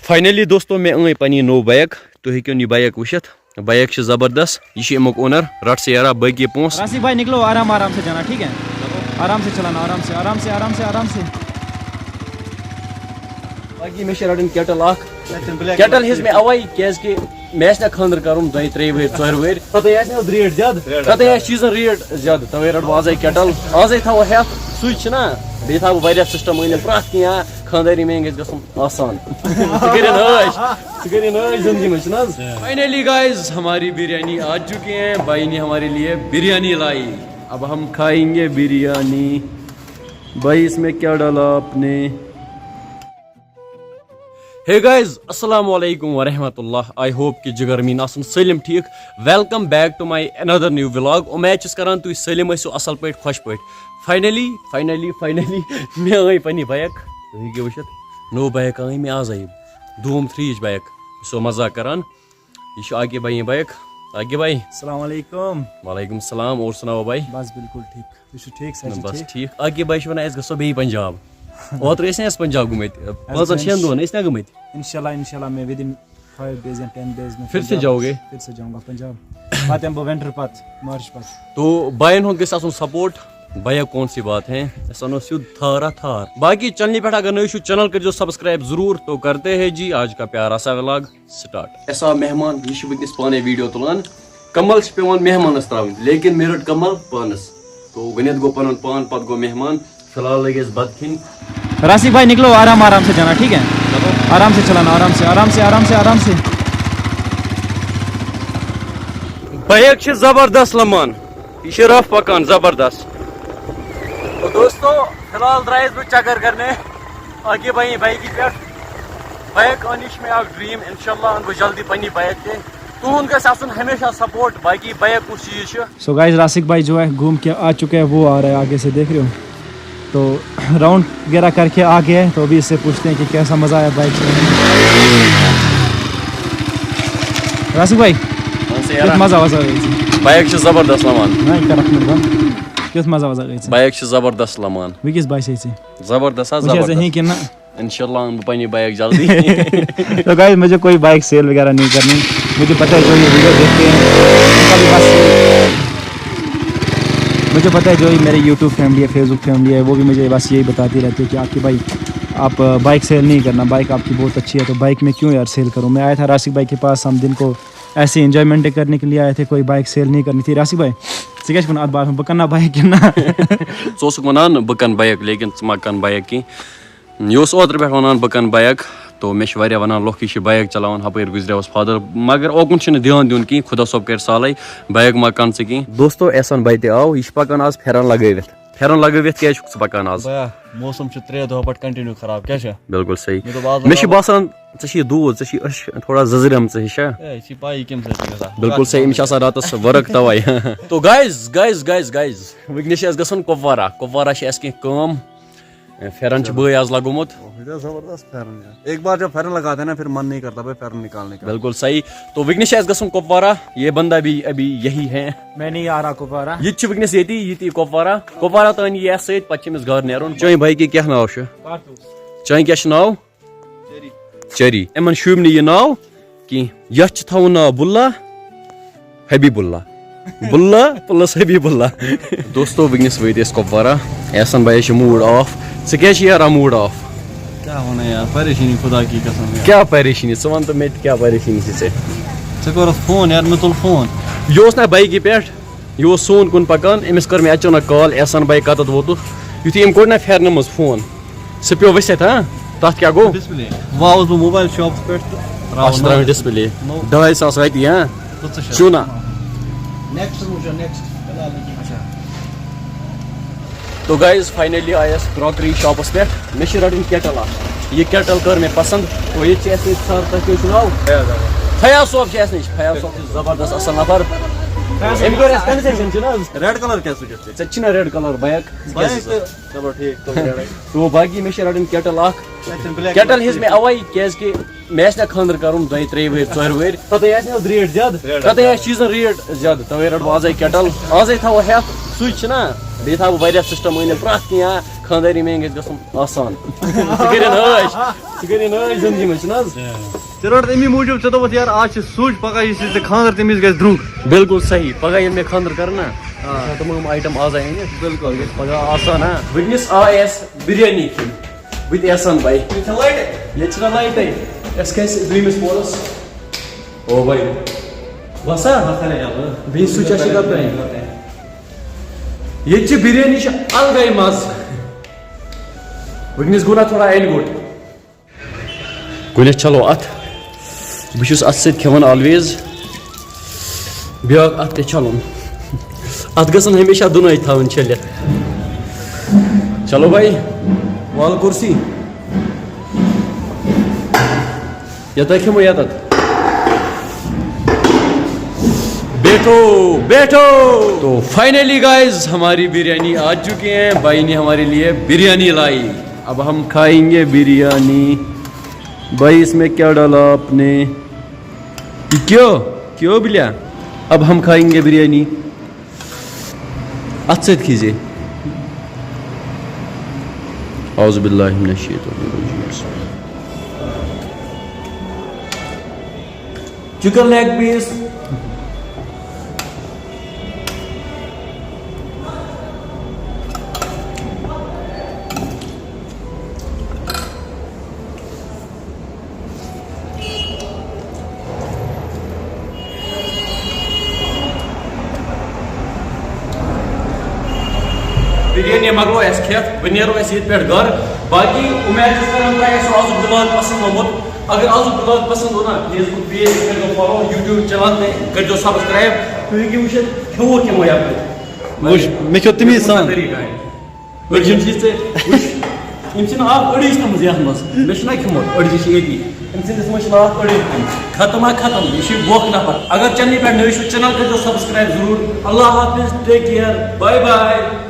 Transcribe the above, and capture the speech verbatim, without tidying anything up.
Finally دوستو، مےٚ أنۍ پنٕنۍ نوٚو بایک۔ تُہۍ ہیٚکِو یہِ بایک وٕچھِتھ۔ بایک چھِ زبردست۔ یہِ چھِ اَمیُک اونر۔ رٹ سا یارا باقی پونٛسہٕ۔ راسک بھائی، نکلو، آرام آرام سے جانا، ٹھیک ہے؟ آرام سے چلانا، آرام سے، آرام سے، آرام سے، آرام سے۔ باقی مےٚ چھِ رٹٕنۍ کیٹل اکھ۔ کیٹل ہیٚژ مےٚ اَوَے، کیازِ کہِ مےٚ آسہِ نہ خانٛدر کرُن دۄیہِ ترٛیٚیہِ وٕہٕرۍ، ژورِ وٕہٕرۍ۔ پتہٕ آسہِ نہ ریٹ زیادٕ۔ پتہٕ آسہِ چیٖزن ریٹ زیادٕ۔ توے رٹہٕ بہٕ آزے کیٹل۔ آزے تھاوو ہٮ۪تھ۔ سُچ چھُنہ۔ بیٚیہِ تھاوٕ بہٕ واریاہ سسٹم أنِتھ۔ پرٛٮ۪تھ کینٛہہ خانٛدٲری میٲنۍ گژھِ گژھُن آسان۔ ژٕ کٔرِن عٲش۔ ژٕ کٔرِن عٲش زندگی منٛز، چھُنہٕ حظ؟ فاینلی گائز، ہماری بریانی آ چکی ہے۔ بھائی نے ہمارے لیے بریانی لائی۔ اب ہم کھائیں گے بریانی۔ بھائی، اس میں کیا ڈالا آپ نے؟ ہے گائز، السلام علیکم ورحمۃ اللہ۔ آئی ہوپ کہ جگر میٖن آسن سٲلِم ٹھیٖک۔ Welcome back to my another new vlog۔ اُمید چھُس کران تُہۍ سٲلِم ٲسِو اصل پٲٹھۍ، خۄش پٲٹھۍ۔ فاینلی، فاینلی، فاینلی مےٚ أنۍ پننہِ بایک۔ تُہۍ ہیٚکِو وٕچھِتھ، نٔو بایک أنۍ مےٚ آزے۔ دوٗم تھرٛی یِچ بایک۔ بہٕ چھُسو مزاق کران۔ یہِ چھُ عاقب بھائی یہِ بایک۔ عاقب بھائی۔ السلام علیکم۔ وعلیکم السلام۔ اور سناؤ بھائی۔ بس بالکل ٹھیک۔ تُہۍ چھِو ٹھیک، صحت چھا بس ٹھیک؟ ٹھیک۔ عاقب بھائی چھُ ونان، أسۍ گژھو بیٚیہِ پنجاب۔ اوترٕ ٲسۍ نہ أسۍ پنجاب گٔمٕتۍ؟ پانٛژن شٮ۪ن دۄہن ٲسۍ نہ گٔمٕتۍ؟ انشاءاللہ، انشاءاللہ، میں within five days یا ten days میں پھر سے پنجاب، جاؤ گے؟ پھر سے جاؤں گا پنجاب۔ پتہٕ یِمہٕ بہٕ ونٹر پتہٕ، مارچ پتہٕ۔ تو بھائین ہُنٛد گژھِ آسُن سپورٹ۔ بھیا کون سی بات ہے؟ أسۍ وَنو سیوٚد تھار ہا تھار۔ باقی چینلہِ پٮ۪ٹھ اگر نٔے چھِو، چینل کٔرۍزیو سبسکرائب ضروٗر۔ تو کرتے ہیں جی آج کا پیارا سا ولاگ۔ سٹارٹ۔ اَسہِ آو مہمان، یہِ چھُ وٕنکیٚس پانے ویڈیو تُلان۔ کمل چھِ پٮ۪وان مہمانس ترٛاوٕنۍ، لیکن مےٚ رٔٹ کمل پانس۔ تو گۄڈٕنٮ۪تھ گوٚو پنُن پان، پتہٕ گوٚو مہمان۔ فی الحال لٔگۍ اَسہِ بتہٕ کھیٚنۍ۔ راسک بھائی، نکلو، آرام آرام سے جانا، ٹھیک ہے؟ آرام سے چلانا، آرام سے، آرام سے، آرام سے، آرام سے۔ بایک چھِ زبردست لمان، یہِ چھِ رف پکان زبردست۔ تو دوستو، فی الحال درٛایس بہٕ چکر کرنہِ عاقب بھائی بایکہِ پٮ۪ٹھ۔ بایک اَننٕچ چھِ مےٚ اکھ ڈریم، انشاءاللہ اَنہٕ بہٕ جلدی پننہِ بایک تہِ۔ تُہُنٛد گژھِ آسُن ہمیشہ سپورٹ، باقی بایک کُس چیٖز چھُ۔ سو گائز، راسک بھائی جو ہے گھوم کے آ چکا ہے، وہ آ رہا ہے آگے سے، دیکھ رہے ہو؟ تو راؤنڈ وغیرہ کر کے آ گیا ہے، تو ابھی اس سے پوچھتے ہیں کہ کیسا مزہ آیا بائک چلانے میں۔ راسک بھائی، کیُتھ مزہ وزہ گٔے ژےٚ؟ بایک چھِ زبردست لمان۔ نہ، یہِ کر اَتھ منٛز بنٛد۔ کیُتھ مزہ وزہ گٔے ژےٚ؟ بایک چھِ زبردست لمان۔ وۄنۍ کِژھ باسے ژےٚ؟ زبردست ہا، وٕچھ حظ، زبردست۔ ہیٚکہِ نہٕ۔ انشاءاللہ اَنہٕ بہٕ پننہِ بایک جلدی۔ تو گائز، مجھے کوئی بائک سیل وغیرہ نہیں کرنی۔ مجھے پتہ ہے جو یہ ویڈیو دیکھتے ہیں، ان کا بھی بس، مجھے پتہ ہے جو یہ میرے یوٹیوب فیملی ہے، فیس بک فیملی ہے، وہ بھی مجھے بس یہی بتاتی رہتی ہے کہ عاقب بھائی، آپ بائک سیل نہیں کرنا، بائک آپ کی بہت اچھی ہے، تو بائک میں کیوں یار سیل کروں؟ میں آیا تھا راسک بھائی کے پاس، ہم دن کو ایسے انجوائمنٹ کرنے کے لیے آئے تھے، کوئی بائک سیل نہیں کرنی تھی۔ راسک بھائی، ژٕ کیٛاہ چھُکھ وَنان اَتھ بارَس منٛز؟ بہٕ کٕنہٕ نا بایک کِنہٕ نہ؟ ژٕ اوسُکھ وَنان بہٕ کٕنہٕ بایک، لیکن ژٕ ما کٕن بایک کینٛہہ۔ یہِ اوس اوترٕ پٮ۪ٹھ وَنان بہٕ کَنہٕ بایک، تو مےٚ چھِ واریاہ وَنان لُکھ، یہِ چھِ بایک چلاوان، ہُپٲرۍ گُزریوس فادر، مگر اوکُن چھُنہٕ دھیان دیُن کِہیٖنۍ، خۄدا صٲب کَرِ سہلٕے، بایک ما کَن ژٕ کِہیٖنۍ۔ دوستو، احسان بھائی تہِ آو، یہِ چھُ پَکان آز پھٮ۪رَن لَگٲوِتھ۔ پھٮ۪رَن لَگٲوِتھ کیٛازِ چھُکھ ژٕ پَکان آز؟ بیا، موسم چھُ ترٛےٚ دۄہ پٮ۪ٹھ continue خراب، کیٛاہ چھُ؟ بِلکُل صحیح۔ مےٚ دوٚپ آز مےٚ چھِ لَگاو باسان ژےٚ چھِ یہِ دود، ژےٚ چھِ یہِ أچھ تھوڑا زٔزرِمژٕ ہِش، چھا؟ اے، یہِ چھِ پَے یہِ کَمہِ سۭتۍ چھِ گژھان۔ بِلکُل صحیح، أمِس چھِ آسان راتَس work تَوَے۔ تو guys، guys، guys، guys، وٕنکیٚنَس چھِ اَسہِ گژھُن کُپوارہ۔ کُپوارہ چھِ اَسہِ کینٛہہ کٲم۔ پھٮ۪رن چھُ بٲے آز لگومُت۔ یہِ چھُ زبردست پھٮ۪رن یار۔ ایک بار جب پھٮ۪رن لگاتے ہیں نا، پھر من نہیں کرتا بھائی پھٮ۪رن نکالنے کا۔ بِلکُل صحیح۔ تو وٕنکیٚنَس چھِ اَسہِ گژھُن کُپوارہ۔ یہ بندہ بھی ابھی یہی ہے۔ میں نہیں آ رہا کُپوارہ۔ یہِ تہِ چھُ وٕنکیٚنَس ییٚتی، یہِ تہِ کُپوارہ۔ کُپوارہ تام یی اَسہِ سۭتۍ، پَتہٕ چھِ أمِس گرٕ نیرُن۔ چٲنۍ بایکہِ کیٛاہ ناو چھُ؟ کارتوس۔ چٲنۍ کیٛاہ چھُ ناو؟ چیری۔ چیری۔ یِمن شوٗبہِ نہٕ یہِ ناو کینٛہہ۔ یَتھ چھُ تھاوُن ناو بُلہ حبیب اللہ۔ بُلہ plus حبیب اللہ۔ دوستو، وٕنکیٚنَس وٲتۍ أسۍ کُپوارہ۔ احسان بھائی چھُ mood off۔ ژٕ کیٛازِ چھِ یارا mood off؟ کیٛاہ وَنہٕ یار، پریشٲنی خدا کی قسم یار۔ کیٛاہ پریشٲنی؟ ژٕ وَن تہٕ مےٚ تہِ، کیٛاہ پریشٲنی چھِ ژےٚ؟ ژےٚ کوٚرُتھ فون یار، مےٚ تُل فون۔ یہِ اوس نہ بایکہِ پٮ۪ٹھ۔ یہِ اوس سون کُن پکان، أمِس کٔر مےٚ اچانک کال، احسان بھائی کتتھ ووتُکھ؟ یُتھُے أمۍ کوٚڑ نہ پھیرنہٕ منٛز فون، سُہ پیوٚو ؤسِتھ، ہاں؟ تتھ کیٛاہ گوٚو؟ ڈسپلے۔ وۄنۍ آوُس بہٕ موبایل شاپس پٮ۪ٹھ تہٕ اچھا، ترٛاوُن ترٛاوُن ڈسپلے۔ نوٚو۔ ڈاے ساس رۄپیہِ، ہاں؟ پٕنٛژٕہ شیٚتھ۔ چوٗنا۔ Next وٕچھو، next۔ فی الحال نہٕ کینٛہہ۔ اچھا۔ تو guys، finally آیس کراکری شاپس پٮ۪ٹھ۔ مےٚ چھِ رٹٕنۍ کیٹل اکھ۔ یہِ کیٹل کٔر مےٚ پسند۔ تو ییٚتہِ چھِ اَسہِ ییٚتہِ سر، تۄہہِ کیٛاہ چھُو ناو؟ فیاض احمد۔ فیاض صٲب چھِ اَسہِ نِش۔ فیاض صٲب چھُ زبردست اصل نفر۔ أمۍ کٔر اَسہِ concession، چھُنہٕ حظ؟ ریڈ کلر کیٛاہ سوٗزِتھ ژےٚ؟ ژےٚ چھِنہ ریڈ کلر بایک؟ بایک تہٕ چلو ٹھیٖک، تُل ریڈے۔ تو باقی مےٚ چھِ رٹٕنۍ کیٹل اکھ۔ اَسہِ چھِنہٕ بلیک کیٹل کلر ہیٚژ مےٚ اَوَے، کیٛازِ کہِ مےٚ آسہِ نہ خانٛدر کرُن دۄیہِ ترٛیٚیہِ ؤہٕرۍ، ژورِ ؤہٕرۍ۔ پتہٕ آسہِ نہ حظ ریٹ زیادٕ۔ ریٹ پتہٕ آسہِ زیادٕ۔ چیٖزن ریٹ زیادٕ۔ توے رٹہٕ بہٕ آزے کیٹل۔ آزے تھاوو ہٮ۪تھ۔ سُچ چھُنہ؟ بیٚیہِ تھاوٕ بہٕ واریاہ سسٹم أنِتھ، پرٛٮ۪تھ کینٛہہ خانٛدٲری میٲنۍ گژھِ گژھُن آسان۔ ژٕ کٔرِن عٲش، ژٕ کٔرِن عٲش زندگی منٛز، چھُنہٕ حظ؟ ژےٚ روٚٹ اَمی موٗجوٗب، ژےٚ دوٚپُتھ، یارٕ، آز چھِ سُچ، پگاہ یُس یہِ ژےٚ خانٛدر، تٔمِس گژھِ درٛوگ۔ بِلکُل صحیح، پگاہ ییٚلہِ مےٚ خانٛدر کَرٕ نا، آ۔ تمام آیٹم آز اَنہِ۔ بِلکُل۔ پگاہ آسان، ہاں۔ وٕنکیٚنَس آے اَسہِ بِریانی کھیٚنۍ۔ بہٕ تہِ احسان بھائی۔ ییٚتہِ چھےٚ لایٹَے؟ ییٚتہِ چھِنہ لایٹَے؟ اَسہِ کھَسہِ دوٚیمِس پورَس۔ او بھائی۔ بَسا؟ بَسا یَپٲرۍ۔ بیٚیہِ سُہ چھا شِکَر تۄہہِ؟ ییٚتہِ چھِ بِریانی چھِ اَلگَے مَزٕ۔ وٕنکیٚنَس گوٚو نہ تھوڑا اَنہِ گوٚٹ۔ گۄڈٕنٮ۪تھ چھَلو اَتھ۔ بہٕ چھُس اَتھ سۭتۍ کھٮ۪وان آلویز۔ بیٛاکھ اَتھ تہِ چھَلُن۔ اَتھ گژھن ہمیشہ دُنٲے تھاوٕنۍ چھٔلِتھ۔ چلو بھائی، وال کُرسی۔ یَتھ کھٮ۪مو یَتَتھ۔ بیٹھو، بیٹھو۔ تو فائنلی گائز، ہماری بریانی آ چکی ہے۔ بھائی نے ہمارے لیے بریانی لائی۔ اب ہم کھائیں گے بریانی۔ بھائی، اس میں کیا ڈالا آپ نے؟ یہ کیا؟ کیا بلیا؟ اب ہم کھائیں گے بریانی۔ اَتھ سۭتۍ کھیٚیہِ زِ۔ اعوذ باللہ من الشیطان الرجیم۔ Chicken leg piece. بریانی مۄکلو اَسہِ کھٮ۪تھ، وۄنۍ نیرو أسۍ ییٚتہِ پٮ۪ٹھ گرٕ۔ باقٕے اُمید چھُس کران تۄہہِ آسیو آزُک vlog پسنٛد آمُت۔ اگر آزُک vlog پسنٛد گوٚو نا، Facebook page کٔرۍزیو follow، YouTube channel تہِ کٔرۍزیو subscribe۔ تُہۍ ہیٚکِو وٕچھِتھ کھیوٚوُکھ کِمو یَپٲرۍ۔ وٕچھ، مےٚ کھیوٚو تَمی یہِ کُس سان۔ طریٖقہٕ آسہِ؟ أڑجہِ چھِ ژےٚ وٕچھ، أمۍ چھِنہٕ اَکھ أڑٕج تھٲمٕژ یَتھ منٛز۔ مےٚ چھِنہ کھیوٚمُت، أڑجہِ چھِ ییٚتی۔ أمۍ سٕنٛدِس منٛز چھِنہٕ اَکھ أڑٕج تھٲمٕژ۔ ختم ہا ختم، یہِ چھُ ووکھٕ نفر۔ اگر channel پٮ۪ٹھ نٔے چھِو، channel کٔرۍزیو subscribe ضروٗر۔ اللہ حافظ، take care، bye bye۔